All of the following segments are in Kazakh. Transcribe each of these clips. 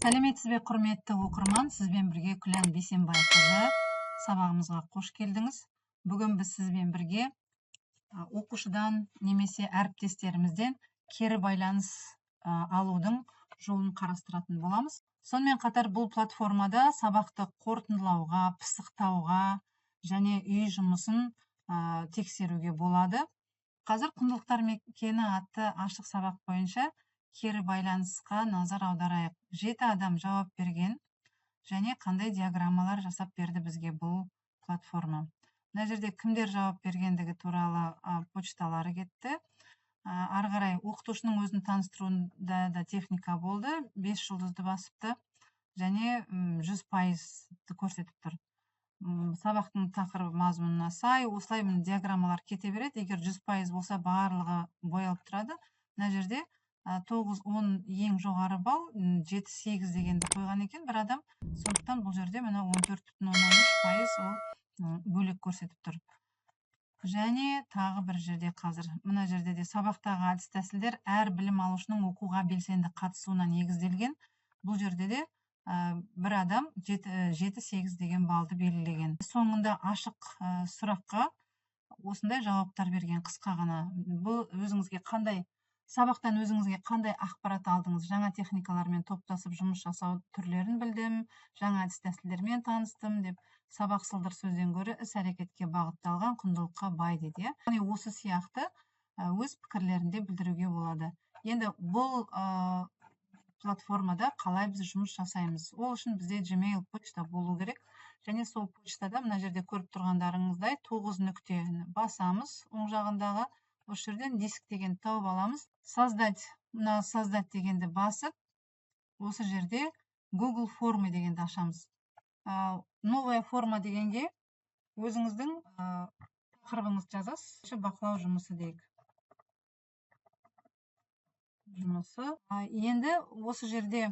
Сәлеметсіз бе, құрметті оқырман! Сізбен бірге Күлән Бейсенбайқызы. Сабағымызға қош келдіңіз. Бүгін біз сізбен бірге оқушыдан немесе әріптестерімізден кері байланыс алудың жолын қарастыратын боламыз. Сонымен қатар бұл платформада сабақты қорытындылауға, пысықтауға және үй жұмысын тексеруге болады. Қазір «Құндылықтар мекені» атты ашық сабақ бойынша кері байланысқа назар аударайық. Жеті адам жауап берген және қандай диаграммалар жасап берді бізге бұл платформа. Мына жерде кімдер жауап бергендігі туралы почталары кетті. Ары қарай оқытушының өзін таныстыруында да техника болды. Бес жұлдызды басыпты және 100%-ды көрсетіп тұр. Сабақтың тақырыбы мазмұнына сай. Осылай, міне, диаграммалар кете береді. Егер 100% болса, барлығы боялып тұрады. Мына жерде 9, 10 ең жоғары балл, 7, 8 дегенді қойған екен бір адам. Сондықтан бұл жерде, міне, 14,3% ол бөлек көрсетіп тұр. Және тағы бір жерде, қазір мына жерде де сабақтағы әдіс тәсілдер әр білім алушының оқуға белсенді қатысуына негізделген. Бұл жерде де бір адам 7, 8 деген балды белгілеген. Соңында ашық сұраққа осындай жауаптар берген қысқа ғана. Бұл өзіңізге қандай сабақтан өзіңізге қандай ақпарат алдыңыз? Жаңа техникалармен топтасып жұмыс жасау түрлерін білдім, жаңа әдіс тәсілдермен таныстым деп. Сабақ сылдыр сөзден гөрі іс әрекетке бағытталған, құндылыққа бай дейді, иә. Яғни осы сияқты өз пікірлерін де білдіруге болады. Енді бұл платформада қалай біз жұмыс жасаймыз? Ол үшін бізде Gmail почта болу керек және сол почтада мына жерде көріп тұрғандарыңыздай тоғыз нүктені басамыз оң жағындағы. Осы жерден «Диск» дегенді тауып аламыз. «Создать», мына «Создать» дегенді басып, осы жерде «Google формы» дегенді ашамыз. «Новая форма» дегенге өзіңіздің тақырыбыңызды жазасыз. Бақылау жұмысы дейік, жұмысы. Енді осы жерде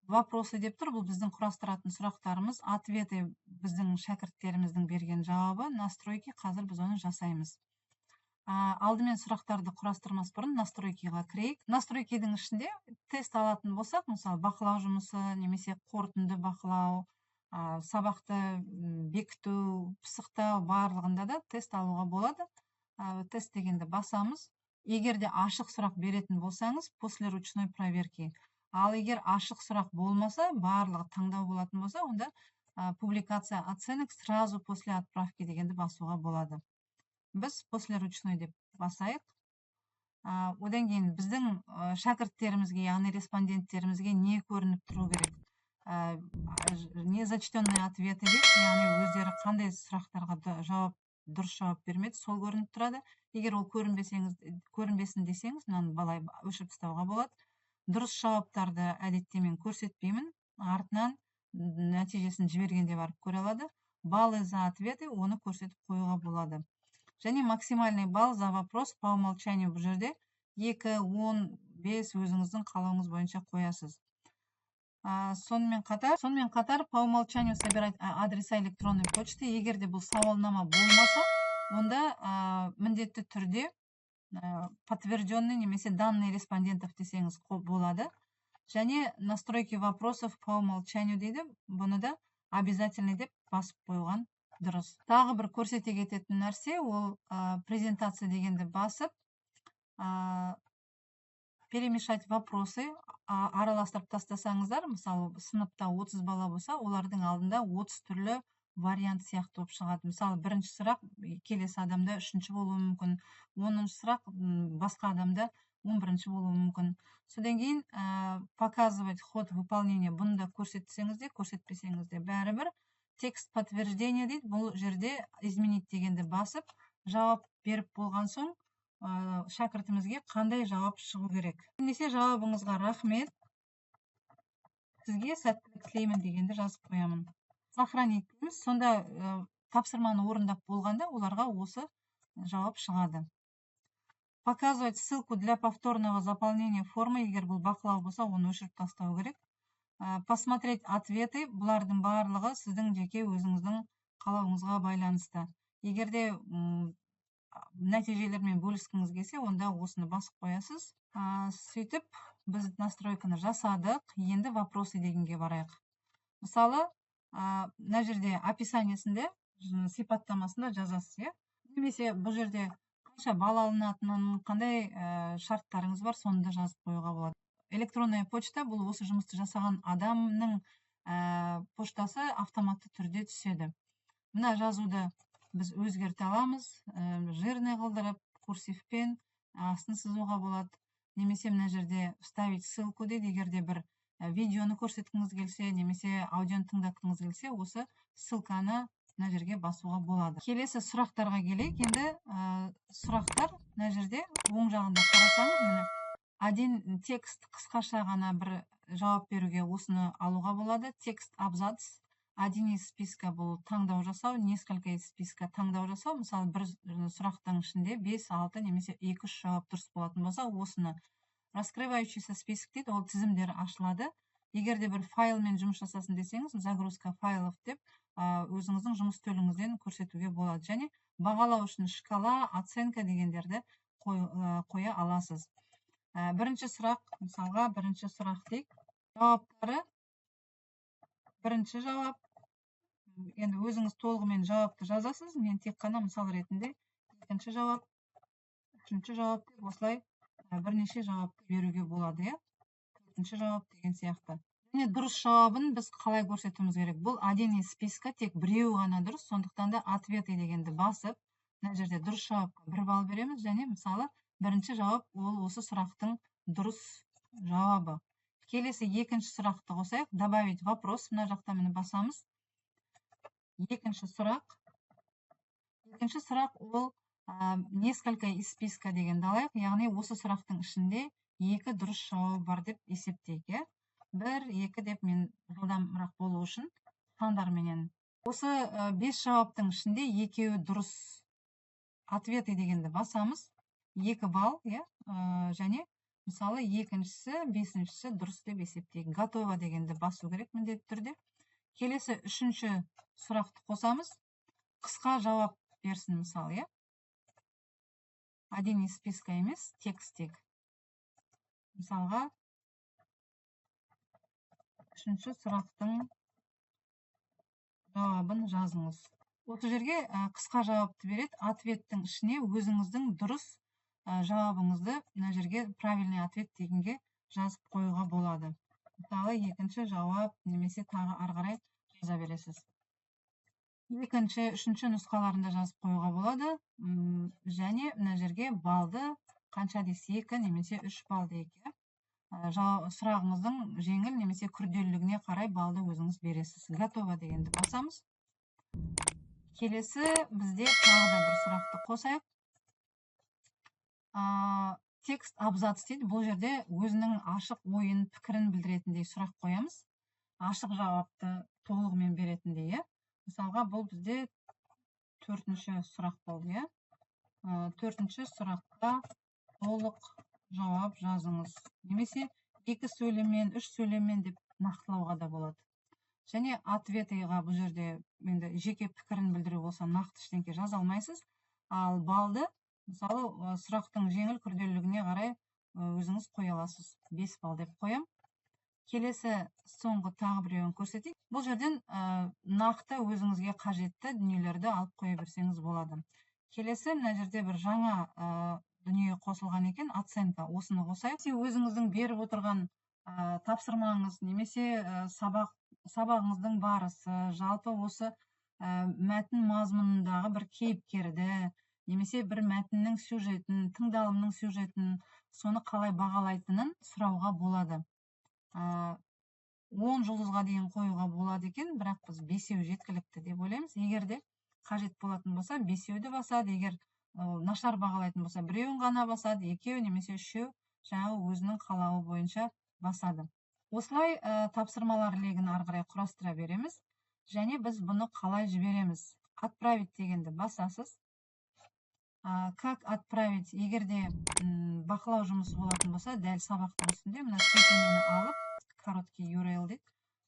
«Вопросы» деп тұр. Бұл біздің құрастыратын сұрақтарымыз. «Ответы» — біздің шәкірттеріміздің берген жауабы. «Настройки», қазір біз оны жасаймыз. Алдымен сұрақтарды құрастырмас бұрын настройкиға кірейік. Настройкидің ішінде тест алатын болсақ, мысалы, бақылау жұмысы немесе қорытынды бақылау, сабақты бекіту, пысықтау, барлығында да тест алуға болады. «Тест» дегенді басамыз. Егер де ашық сұрақ беретін болсаңыз, «После ручной проверки». Ал егер ашық сұрақ болмаса, барлығы таңдау болатын болса, онда «Публикация оценок сразу после отправки» дегенді басуға болады. Біз «После ручной» деп басайық. Одан кейін біздің шәкірттерімізге, яғни респонденттерімізге не көрініп тұру керек? «Незачтенные ответы» дейді, яғни өздері қандай сұрақтарға жауап дұрыс жауап бермеді, сол көрініп тұрады. Егер ол көрінбесеңіз, көрінбесін десеңіз, мынаны былай өшіріп тастауға болады. Дұрыс жауаптарды әдетте мен көрсетпеймін, артынан нәтижесін жібергенде барып көре алады. «Баллы за ответы», оны көрсетіп қоюға болады. Және «Максимальный балл за вопрос по умолчанию», бұл жерде 2, 10, 5, өзіңіздің қалауыңыз бойынша қоясыз. Сонымен қатар «По умолчанию собирать адреса электронной почты». Егер де бұл сауалнама болмаса, онда міндетті түрде «Подтвержденный» немесе «Данные респондентов» десеңіз болады. Және «Настройки вопросов по умолчанию» дейді, бұны да «Обязательный» деп басып қойған дұрыс. Тағы бір көрсете кететін нәрсе ол «Презентация» дегенді басып, «Перемешать вопросы», араластырып тастасаңыздар, мысалы, сыныпта 30 бала болса, олардың алдында 30 түрлі вариант сияқты болып шығады. Мысалы, бірінші сұрақ келесі адамда үшінші болуы мүмкін, 10-шы сұрақ басқа адамда 11-ші болуы мүмкін. Содан кейін «Показывать ход выполнения», бұны да көрсетсеңіз де, көрсетпесеңіз де бәрібір. «Текст подтверждения» дейді. Бұл жерде «Изменить» дегенді басып, жауап беріп болған соң шәкіртімізге қандай жауап шығу керек? Немесе «Жауабыңызға рахмет, сізге сәттілік тілеймін» дегенді жазып қоямын. «Сохранить» дейміз. Сонда тапсырманы орындап болғанда оларға осы жауап шығады. «Показывать ссылку для повторного заполнения формы», егер бұл бақылау болса, оны өшіріп тастау керек. «Посмотреть ответы», бұлардың барлығы сіздің жеке өзіңіздің қалауыңызға байланысты. Егер де нәтижелермен бөліскіңіз келсе, онда осыны басып қоясыз. Сөйтіп Біз настройканы жасадық, енді «Вопросы» дегенге барайық. Мысалы, мына жерде описаниесінде, сипаттамасында жазасыз, иә, немесе бұл жерде қанша балл алынатынын, қандай шарттарыңыз бар, соны да жазып қоюға болады. Электронная почта: бұл осы жұмысты жасаған адамның поштасы автоматты түрде түседі. Мына жазуды біз өзгерте аламыз, жирный қылдырып, курсивпен астын сызуға болады. Немесе мына жерде «Вставить ссылку» дейді. Егер де бір видеоны көрсеткіңіз келсе немесе аудионы тыңдатқыңыз келсе, осы ссылканы мына жерге басуға болады. Келесі сұрақтарға келейік енді. Сұрақтар мына жерде оң жағында қарасаңыз, міне, один текст, қысқаша ғана бір жауап беруге осыны алуға болады. Текст абзац, один из списка, бұл таңдау жасау, несколько из списка, таңдау жасау. Мысалы, бір сұрақтың ішінде бес, алты немесе екі, үш жауап дұрыс болатын болса, осыны. Раскрывающийся список дейді, ол тізімдер ашылады. Егер де бір файлмен жұмыс жасасын десеңіз, загрузка файлов деп өзіңіздің жұмыс үстеліңізден көрсетуге болады. Және бағалау үшін шкала, оценка дегендерді қоя аласыз. Бірінші сұрақ, мысалға, бірінші сұрақ дейік. Жауаптары: бірінші жауап. Енді өзіңіз толығымен жауапты жазасыз, мен тек қана мысал ретінде. Екінші жауап, үшінші жауап деп, осылай бірнеше жауапты беруге болады, иә, төртінші жауап деген сияқты. Және дұрыс жауабын біз қалай көрсетуіміз керек? Бұл один из списка, тек біреуі ғана дұрыс, сондықтан да «Ответы» дегенді басып, мына жерде дұрыс жауапқа 1 балл береміз. Және, мысалы, бірінші жауап, ол осы сұрақтың дұрыс жауабы. Келесі екінші сұрақты қосайық. «Добавить вопрос», мына жақта, міне, басамыз. Екінші сұрақ. Екінші сұрақ ол «Несколько из списка» дегенді алайық, яғни осы сұрақтың ішінде екі дұрыс жауабы бар деп есептейік, иә. Бір, екі деп, мен жылдамырақ болу үшін сандарменен. Осы бес жауаптың ішінде екеуі дұрыс. «Ответы» дегенді басамыз, 2 балл, иә. Және, мысалы, екіншісі, бесіншісі дұрыс деп есептейік. «Готово» дегенді басу керек міндетті түрде. Келесі үшінші сұрақты қосамыз. Қысқа жауап берсін, мысалы, иә. Один из списка емес, текст тек. Мысалға, үшінші сұрақтың жауабын жазыңыз. Осы жерге қысқа жауапты береді. Ответтің ішіне өзіңіздің дұрыс жауабыңызды мына жерге, «Правильный ответ» дегенге жазып қоюға болады. Мысалы, екінші жауап немесе тағы ары қарай жаза бересіз. Екінші, үшінші нұсқаларын да жазып қоюға болады. Және мына жерге балды қанша дейсіз, 2 немесе 3 балл дейік, иә. Сұрағыңыздың жеңіл немесе күрделілігіне қарай балды өзіңіз бересіз. «Готово» дегенді басамыз. Келесі бізде тағы да бір сұрақты қосайық. Текст абзац дейді. Бұл жерде өзінің ашық ойын, пікірін білдіретіндей сұрақ қоямыз, ашық жауапты толығымен беретіндей, иә. Мысалға, бұл бізде төртінші сұрақ болды, иә. Төртінші сұраққа толық жауап жазыңыз немесе екі сөйлеммен, үш сөйлеммен деп нақтылауға да болады. Және ответыға бұл жерде енді жеке пікірін білдіру болса, нақты ештеңке жаза алмайсыз. Ал балды, мысалы, сұрақтың жеңіл, күрделілігіне қарай өзіңіз қоя аласыз. 5 балл деп қоямын. Келесі, соңғы тағы біреуін көрсетейік. Бұл жерден нақты өзіңізге қажетті дүниелерді алып қоя берсеңіз болады. Келесі мына жерде бір жаңа дүние қосылған екен, оценка. Осыны қосайық. Өзіңіздің беріп отырған тапсырмаңыз немесе сабағыңыздың барысы, жалпы осы мәтін мазмұнындағы бір кейіпкерді немесе бір мәтіннің сюжетін, тыңдалымның сюжетін, соны қалай бағалайтынын сұрауға болады. 10 жұлдызға дейін қоюға болады екен, бірақ біз бесеу жеткілікті деп ойлаймыз. Егер де қажет болатын болса, бесеуді басады. Егер нашар бағалайтын болса, біреуін ғана басады, екеу немесе үшеу, жаңағы өзінің қалауы бойынша басады. Осылай тапсырмалар легін ары қарай құрастыра береміз. Және біз бұны қалай жібереміз? «Отправить» дегенді басасыз. Как отправить? Егер де бақылау жұмысы болатын болса, дәл сабақтың үстінде мына сілтемені алып, короткий URL дейді,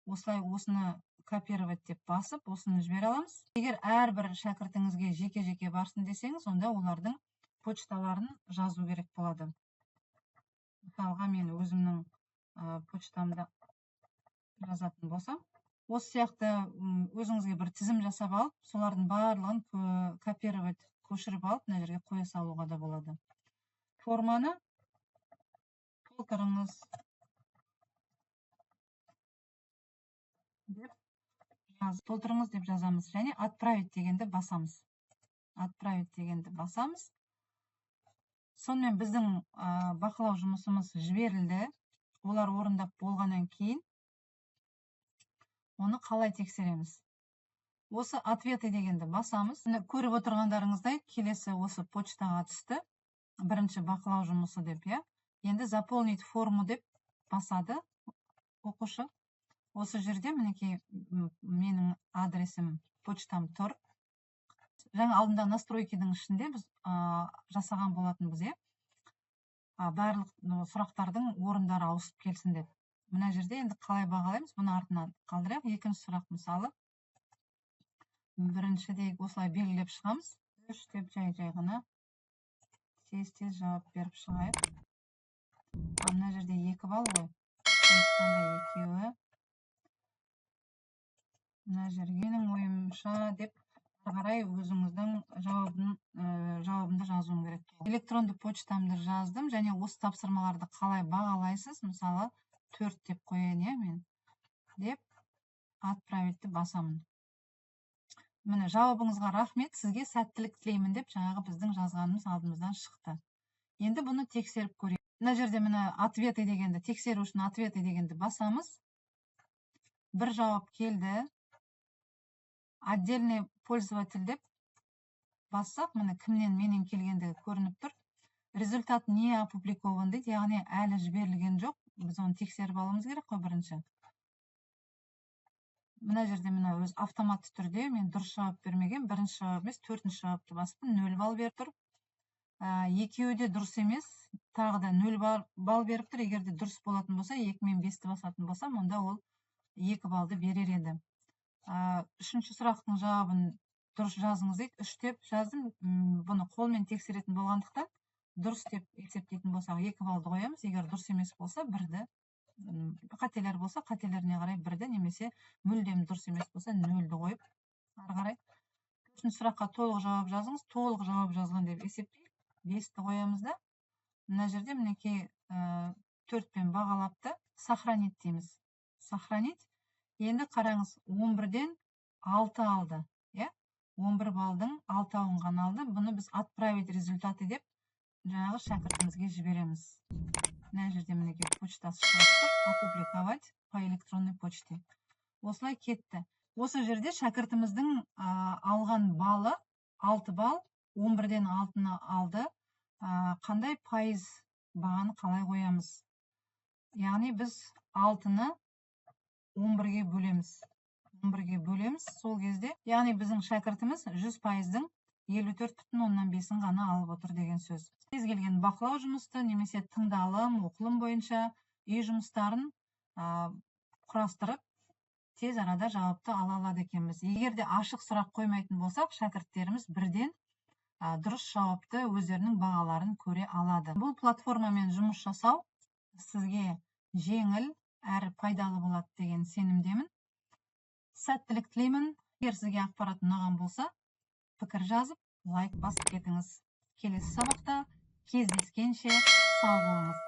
осылай осыны «Копировать» деп басып, осыны жібере аламыз. Егер әрбір шәкіртіңізге жеке жеке барсын десеңіз, онда олардың почталарын жазу керек болады. Мысалға, мен өзімнің Почтамды жазатын болсам, осы сияқты өзіңізге бір тізім жасап алып, солардың барлығын копировать, көшіріп алып, мына жерге қоя салуға да болады. Форманы толтырыңыз деп толтырыңыз деп жазамыз және отправить дегенді басамыз. Отправить дегенді басамыз. Сонымен біздің бақылау жұмысымыз жіберілді. Олар орындап болғаннан кейін оны қалай тексереміз? Осы ответы дегенді басамыз. Міне, көріп отырғандарыңыздай, келесі осы почтаға түсті. Бірінші бақылау жұмысы деп, иә. Енді заполнить форму деп басады оқушы. Осы жерде мінекей менің адресім, почтам тұр. Жаңа алдында настройкидің ішінде біз жасаған болатынбыз, иә. Барлық сұрақтардың орындары ауысып келсін деп. Мына жерде енді қалай бағалаймыз? Бұны артына қалдырайық. Екінші сұрақ, мысалы, бірінші дейік, осылай белгілеп шығамыз. 3 деп жай-жай ғана тез-тез жауап беріп шығайық. Мына жерде 2 балл ғой. Сондықтан да екеуі мына жерге менің ойымша деп ары қарай өзіңіздің жауабымды жазуым керек. Электронды почтамды жаздым және осы тапсырмаларды қалай бағалайсыз? Мысалы, 4 деп қояйын, иә, мен деп отправить-ті басамын. Міне, жауабыңызға рахмет, сізге сәттілік тілеймін деп жаңағы біздің жазғанымыз алдымыздан шықты. Енді бұны тексеріп көрейік. Мына жерде міне ответы дегенді тексеру үшін ответы дегенді басамыз. Бір жауап келді. Отдельный пользователь деп бассақ, міне кімнен, менен келгендігі көрініп тұр. Результат не опубликован дейді, яғни әлі жіберілген жоқ. Біз оны тексеріп алуымыз керек қой бірінші. Мына жерде мына өз автоматты түрде мен дұрыс жауап бермеген, бірінші жауап емес, төртінші жауапты басыппын, 0 балл беріп тұр. Екеуі де дұрыс емес, тағы да 0 балл беріп тұр. Егер де дұрыс болатын болса, 2 мен 5-ті басатын болсам, онда ол 2 баллды берер еді. Үшінші сұрақтың жауабын дұрыс жазыңыз дейді. 3 деп жаздым. Бұны қолмен тексеретін болғандықтан дұрыс деп есептейтін болсақ 2 баллды қоямыз. Егер дұрыс емес болса, 1-ді, қателер болса, қателеріне қарай 1-ді, немесе мүлдем дұрыс емес болса, 0-ді қойып ары қарай. Төртінші сұраққа толық жауап жазыңыз. Толық жауап жазған деп есептейік. 5-ті қоямыз да. Мына жерде мінекей 4-пен бағалапты. Сохранить дейміз. Сохранить. Енді қараңыз, 11-ден 6 алды, иә? 11 балдың 6-ауын ғана алды. Бұны біз отправить результаты деп жаңағы шәкіртімізге жібереміз. Мына жерде мінекей почтасы шығып тұр. Опубликовать по электронной почте. Осылай кетті. Осы жерде шәкіртіміздің алған балы 6 балл, 11-ден 6-ны алды. Қандай пайыз бағаны қалай қоямыз? Яғни біз 6-ны 11-ге бөлеміз. 11-ге бөлеміз. Сол кезде, яғни біздің шәкіртіміз 100%-дың 54,5-ін ғана алып отыр деген сөз. Кез келген бақылау жұмысты немесе тыңдалым, оқылым бойынша үй жұмыстарын құрастырып, тез арада жауапты ала алады екенбіз. Егер де ашық сұрақ қоймайтын болсақ, шәкірттеріміз бірден дұрыс жауапты өздерінің бағаларын көре алады. Бұл платформамен жұмыс жасау сізге жеңіл әрі пайдалы болады деген сенімдемін. Сәттілік тілеймін. Егер сізге ақпарат ұнаған болса, пікір жазып, лайк басып кетіңіз. Келесі сабақта кездескенше сау болыңыз.